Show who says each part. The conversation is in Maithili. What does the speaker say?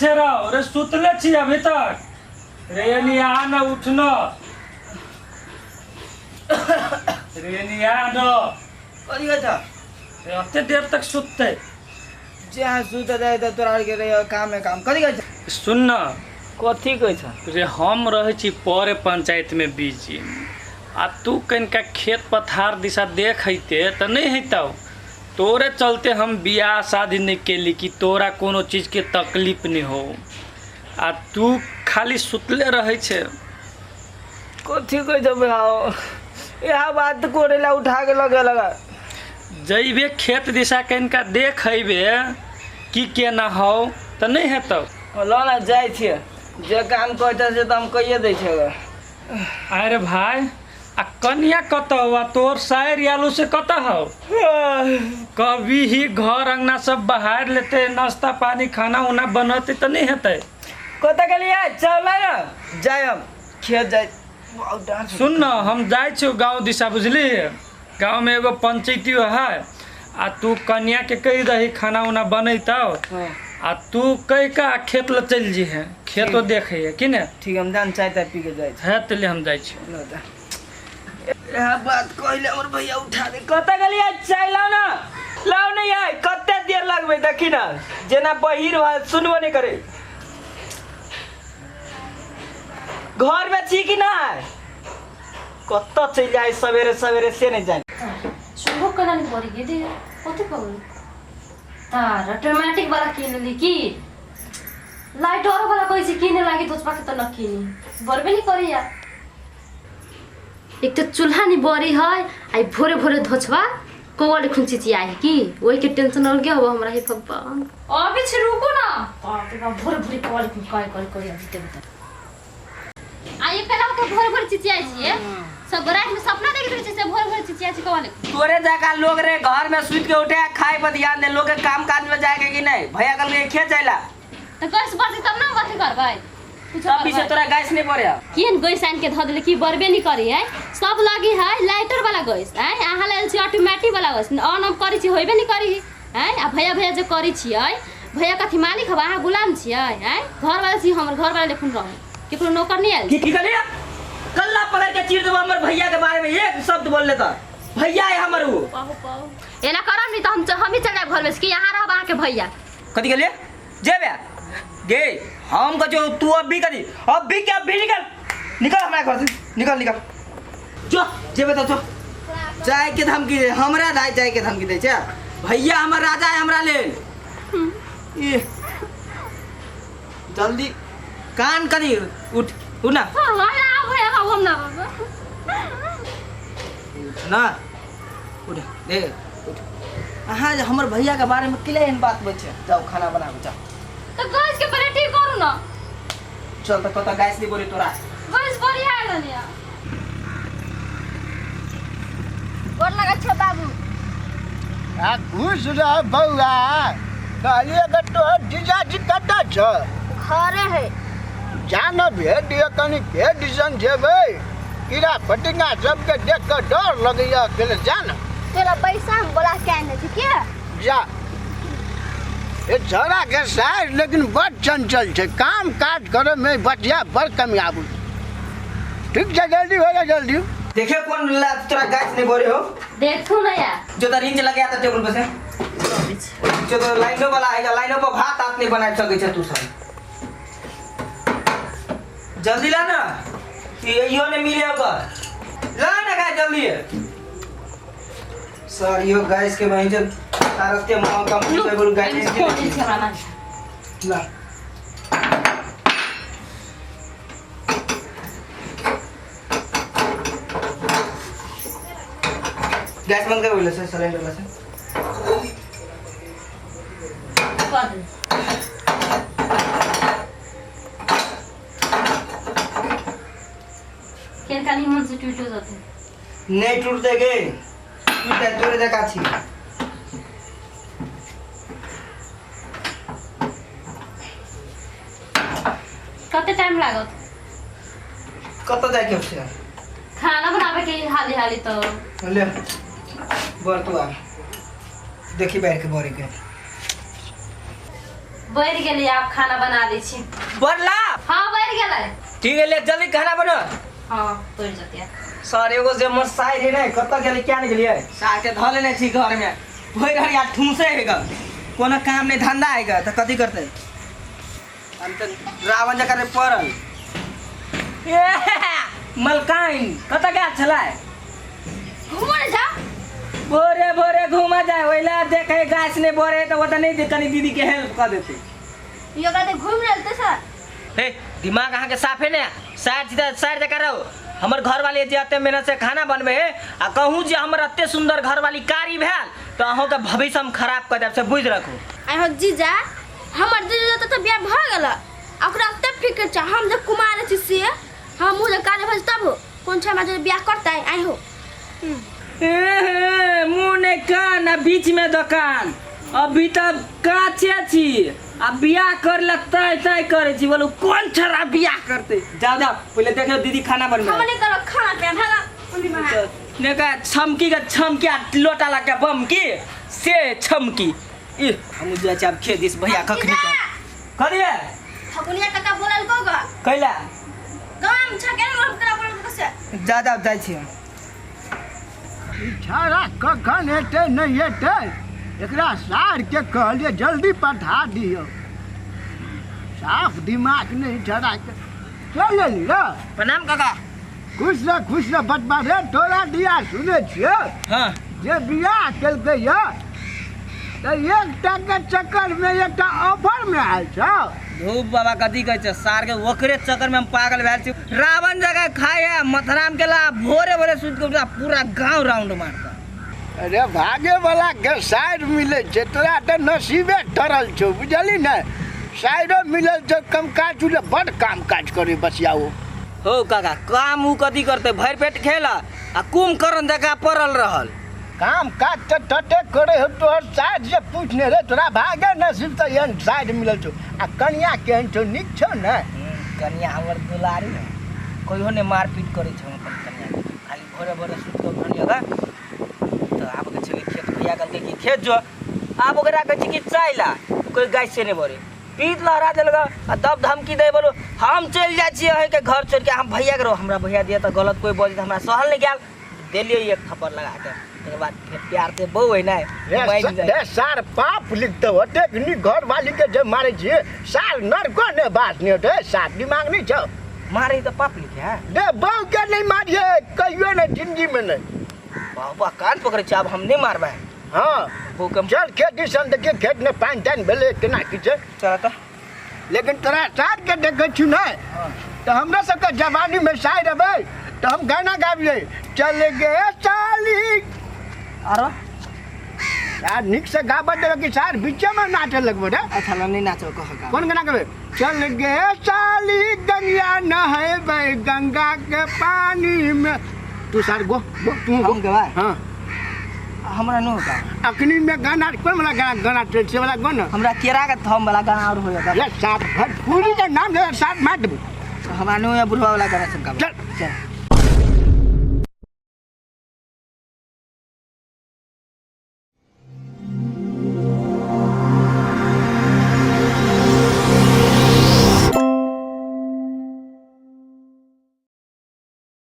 Speaker 1: छै रौ रे सुतले छी अभी तक रे एनी आ न उठ न रे एनी आ न
Speaker 2: कथी कहै छ
Speaker 1: रे अते देर तक सुतते
Speaker 2: जे अहाँ सुत जाय तऽ तोरा आरके रहे काम में काम कथी कहै छ
Speaker 1: सुन न
Speaker 2: कथी कहै छ
Speaker 1: रे हम रहै छी परे पंचायत में बिजी आ तू कनिका खेत पथार दिशा देख हेते तऽ नहि हेतौ तोरे चलते हम बियाह शादी नहि केली कि तोरा कोनो चीजके तकलीफ नहि हो आ तू खाली सुतले रहै छै।
Speaker 2: कथी कहै छ भाव इएह बात करे ला उठा के लगे लगा
Speaker 1: जैबे खेत दिशा कनिका देख अयबे कि केना हौ तऽ नहि हेतौ।
Speaker 2: ल न जाइ छियै जे काम कहै से तऽ हम कहिए दै छियै।
Speaker 1: अरे भाई आ कनिया कतऽ हौ आ तोर सायर आलू से कतऽ हौ? कभी ही घर अंगना सब बहार लेते नाश्ता पानी खाना उना बनते तऽ नहि हेतै।
Speaker 2: कतऽ गेलियै चल न जाय हम खेत जाय।
Speaker 1: सुन न हम जाइ छियौ गाँव दिशा बुझली गाँव में एगो पंचायती है आ तू कनिया के कहि दही खाना उना बनैतौ आ तू कहि के आ खेत ल चलि जइहे खेतो देखे है कि ने।
Speaker 2: ठीक हम जान चाय ताय पी के जाइ छी।
Speaker 1: है तले हम जाइ छी।
Speaker 2: ल जा। इएह बात कहले हमर भैया उठा दे। कतऽ गेलियै चाय लाउ न लाउ न यार कते देर लगबै देखी न जेना बहिर भऽ सुनबो नहि करै। घर में छी कि नहि? कतऽ चलि जाइ सवेरे सवेरे से नहि जानि।
Speaker 3: शुभ केना नहि पड़ि गेलै कथी कहू तार ऑटोमेटिक वाला कीन लेली की लाइट और वाला कहै छै कीने लागी दोसबा के तऽ न कीनी बरबे नहीं करी यार। एक तो चूल्हा नहीं बरी है आ ई भोरे भोरे धोछबा कौआ खुन चिचियाई है की वही के टेंशन अलगे हो हमरा हे भगवान। अभी छै रुको ना बाप रे बाप भोरे भोरे कौआ खुन काय कर कर अभी ते बता आ ये पहला तो भोरे भोरे चिचियाई छिए सब रात में सपना देखैत रहै छै से भोरे भोरे चिचियाई छै कौआ
Speaker 2: तोरे जका लोग रे घर में सुत के उठे खाए पर ध्यान दे लोग के काम काज में जाएगा कि नहीं भैया कल के खेत जाइला
Speaker 3: त गैस बढ़तै तब न अथी करबै कुछो
Speaker 2: तब पीछे
Speaker 3: करबै।
Speaker 2: तोरा गैस नहीं पड़े।
Speaker 3: केहन गैस आनि के धऽ देले कि बरबे नहीं करी है सब लगी है लाइटर वाला गैस है अहाँ लेल छी ऑटोमेटिक वाला गैस ऑन ऑफ करै छी होइबे नहीं करी है आ भैया भैया जे करै छियै भैया कथी मालिक हब अहाँ गुलाम छियै है घर वाला छी हमर घर वाला लेखुन रहू केकरो नौकर नहीं आयल
Speaker 2: की की कहलिए कल्ला पकड़ के चीर देबो हमर भैया के बारे में एक शब्द बोल ले त भैया है हमर ऊ।
Speaker 3: एना करब नहीं तऽ हम ही चल जायब घर में से कि यहाँ रहब अहाँके भैया।
Speaker 2: कथी कहलिए जेबे गे हम कहो तू अब भी करी अब भी के अब भी निकल निकल हमरा घर से निकल निकल जो जेबे तो जो जाय के धमकी दे हमरा दाय जाय के धमकी दे छै भैया हमर राजा है हमरा लेल। ई जल्दी कान करी उठ उठ ना
Speaker 3: हाँ, हाँ, भैया हम ना
Speaker 2: उठ ना उठ दे उठ। अहाँ जे हमर भैया के बारे में किले एहन बात बोल छै जाओ खाना बनाबू जाओ।
Speaker 3: तो गैस के पहले ठीक करू ना।
Speaker 2: चल त कतऽ गैस नहीं बोली तोरा।
Speaker 3: गैस बढ़िया आयल या।
Speaker 4: गोर लगै छौ बाबू।
Speaker 5: आ खुश रह बौआ। कहलिए कि तोहर जीजाजी कतऽ छौ?
Speaker 4: घरे है।
Speaker 5: जा न भेट दिअ कनि के दिसन जेबै कीड़ा फटिंगा सबके देख कऽ डर लगैया अकेले जा न।
Speaker 4: तोरा पैसा हम बोला के आने छी के?
Speaker 5: जा। ए छौड़ा के साइज लेकिन बड़ चंचल छै काम काज करे में बचिया बड़ कमी आबू। ठीक छै जल्दी हो जा जल्दी।
Speaker 2: देखे कौन ला तोरा गाछ नहीं बोरे हो।
Speaker 3: देखू ना यार।
Speaker 2: जो तो रिंच लगे आता टेबुल पर से। जो तो लाइनो वाला है लाइनो पर भात आत नहीं बना सके छै तू सब। जल्दी ला ना ये यो ने मिले ओकर ला ना गा जल्दी। सर यो गैस के वहीं जब तारते मां कम टेबुल गैस के ला गैस बंद कर बोले सर सिलेंडर वाला से
Speaker 3: कर दे। केन कानी मन से टूटो जाते
Speaker 2: नहीं टूटते गे टूटते तोरे जका छी।
Speaker 3: कते टाइम लागत?
Speaker 2: कत जाय के छै?
Speaker 3: खाना बनावे के हाली हाली तो
Speaker 2: ले बर तू आ देखी बैठ के बोरी के।
Speaker 3: बढ़ गेलै आब खाना बना दै छी।
Speaker 2: बढ़ला?
Speaker 3: हां बढ़ गेलै।
Speaker 2: ठीक है ले जल्दी खाना बना।
Speaker 3: हां बढ़ जतिया।
Speaker 2: सर एगो जे मोर साइड है ने कत गेलै क्या नहीं गेलियै सार के धऽ लेने छी घर में भरि हरिया ठूसे है ग कोनो काम नहीं धंधा है ग त कथी करतै। हम त रावण जकर पड़ल ए मलकाइन कत गेल छलै?
Speaker 4: घूमऽ जा
Speaker 2: भोरे भोरे घूमा जाए ओइला देखे गाछ ने बोरे त ओत नहीं दे कनी दीदी के हेल्प क देते।
Speaker 4: यो का ते घूम रहल ते सर।
Speaker 2: हे दिमाग अहाँ के साफे ने साइड सीधा साइड जका रहो। हमर घर वाली जे एते मेहनत से खाना बनबे है आ कहूँ जे हमर एते सुंदर घर वाली कारी भेल तो अहों के भविष्य हम खराब कर देब से बुझ रखू।
Speaker 4: आइ हो जीजा हमर जीजा त बियाह भ गेल आ ओकरा एते फिक्र छ हम जे कुमार छी से हमहूँ जे कारी भऽ तब कोन छ हमरा जे बियाह करतै। आइ हो
Speaker 2: ए मुँह ने कान आ बीच में दुकान अभी तब काचे छी आ बियाह कर ले तय तय करे छी बोलू कौन छरा बियाह करते। जाओ जाओ पहले देखो दीदी खाना बनबे।
Speaker 4: हम नहीं करो खाना पीना भागा मम्मी बना
Speaker 2: ने का छमकी के छमकी आ लोटा लगा बम की से छमकी ई हम जाइ छी आब खेत दिस भैया कखनी करिए
Speaker 4: ठकुनिया काका बोलल को गा
Speaker 2: कैला
Speaker 4: गाम छ के हम करा बोलल को से
Speaker 2: जा जा जाइ छी हम।
Speaker 5: छाड़ा कखन हेतै नहि हेतै एकरा सार के कहलिए जल्दी पठा दियौ। साफ दिमाग नहीं छड़ा के चल एली रे।
Speaker 2: प्रणाम काका।
Speaker 5: खुश रह खुश रह बतबा रे तोरा दिया सुनै छियौ।
Speaker 2: हाँ
Speaker 5: जे बियाह केलकै यऽ तऽ एकटा के चक्कर में एकटा ऑफर में आयल छौ।
Speaker 2: धूप बाबा कथी कहै छै सार के ओकरे चक्कर में हम पागल भेल छी। रावण जगह खाय है मथराम के ला भोरे भोरे सुति के उठा पूरा गांव राउंड मारता।
Speaker 5: अरे भागे वाला के साइड मिले छै तोरा तऽ नसीबे टरल छौ बुझली ने। साइडो मिलल छौ कम काज उले बड काम काज करे बसिया ओ।
Speaker 2: हो काका काम उ कथी करते भरि पेट खेला आ कुंभकर्ण जकाँ पड़ल रहल।
Speaker 5: काम काज तऽ तते करे हो तोहर साइड जे पूछने रे तोरा भागे नसीब तऽ एहन साइड मिलल छौ। आ कनिया केहन छौ नीक छौ ने?
Speaker 2: कनिया हमर दुलारी है कहियो ने मारपीट करै छौ अपन कनिया के। खाली भोरे भोरे सुति कऽ उठलियै गा तऽ आब के छलै खेत भैया कहलकै कि खेत जो आब ओकरा कहै छै कि चाय ला कोई गाय से नहि भरे पीत लहरा देलक आ तब धमकी दे बोलो हम चलि जाइ छियै अहीँके घर छोड़ि के हम भैया के रहो हमरा भैया दिया तऽ गलत कोई बजै तऽ हमरा सहल नहि गेल देलियै एक थप्पड़ लगा के तकर बाद फेर प्यार से बहू है ने
Speaker 5: रे सार पाप लिखतौ ओतेक नीक घर वाली के जे मारै छियै सार नरको ने बात नहि होतै सार दिमाग नहि छौ।
Speaker 2: मारे तऽ पाप लिखे है
Speaker 5: दे बहू के नहीं मारिए कहियो नहीं जिंदगी में नहीं।
Speaker 2: बाबा कान पकड़ै छै आब हम नहि मारबै।
Speaker 5: हाँ चल खेत दिसन देखिए खेत में पानि तानि भेलै केना की छै।
Speaker 2: चल तऽ
Speaker 5: लेकिन तोरा सार के देखै छी ने तऽ हमरा सबके जवानी में साइड अबै तऽ हम गाना गाबियै चल गे साली।
Speaker 2: आरो
Speaker 5: यार नीक से गाबऽ देबै कि सार बीचे में नाचे लगबो रे?
Speaker 2: अच्छा नहीं नाचो कह गा।
Speaker 5: कोन गाना गाबै? चल गे साली गंगा नहेबै गंगा के पानी में। तू सार गो गो तू गो।
Speaker 2: हम गवा?
Speaker 5: हाँ
Speaker 2: हमरा नो गा।
Speaker 5: अखनी में गाना कोन वाला गाना गाना चल से वाला गो न।
Speaker 2: हमरा केरा के थम वाला गाना और हो जाता।
Speaker 5: ये सात भोजपुरी के नाम ले सात मार देबो।
Speaker 2: हमरा नो या बुढ़वा वाला गाना सब गाबो।
Speaker 5: चल
Speaker 2: चल।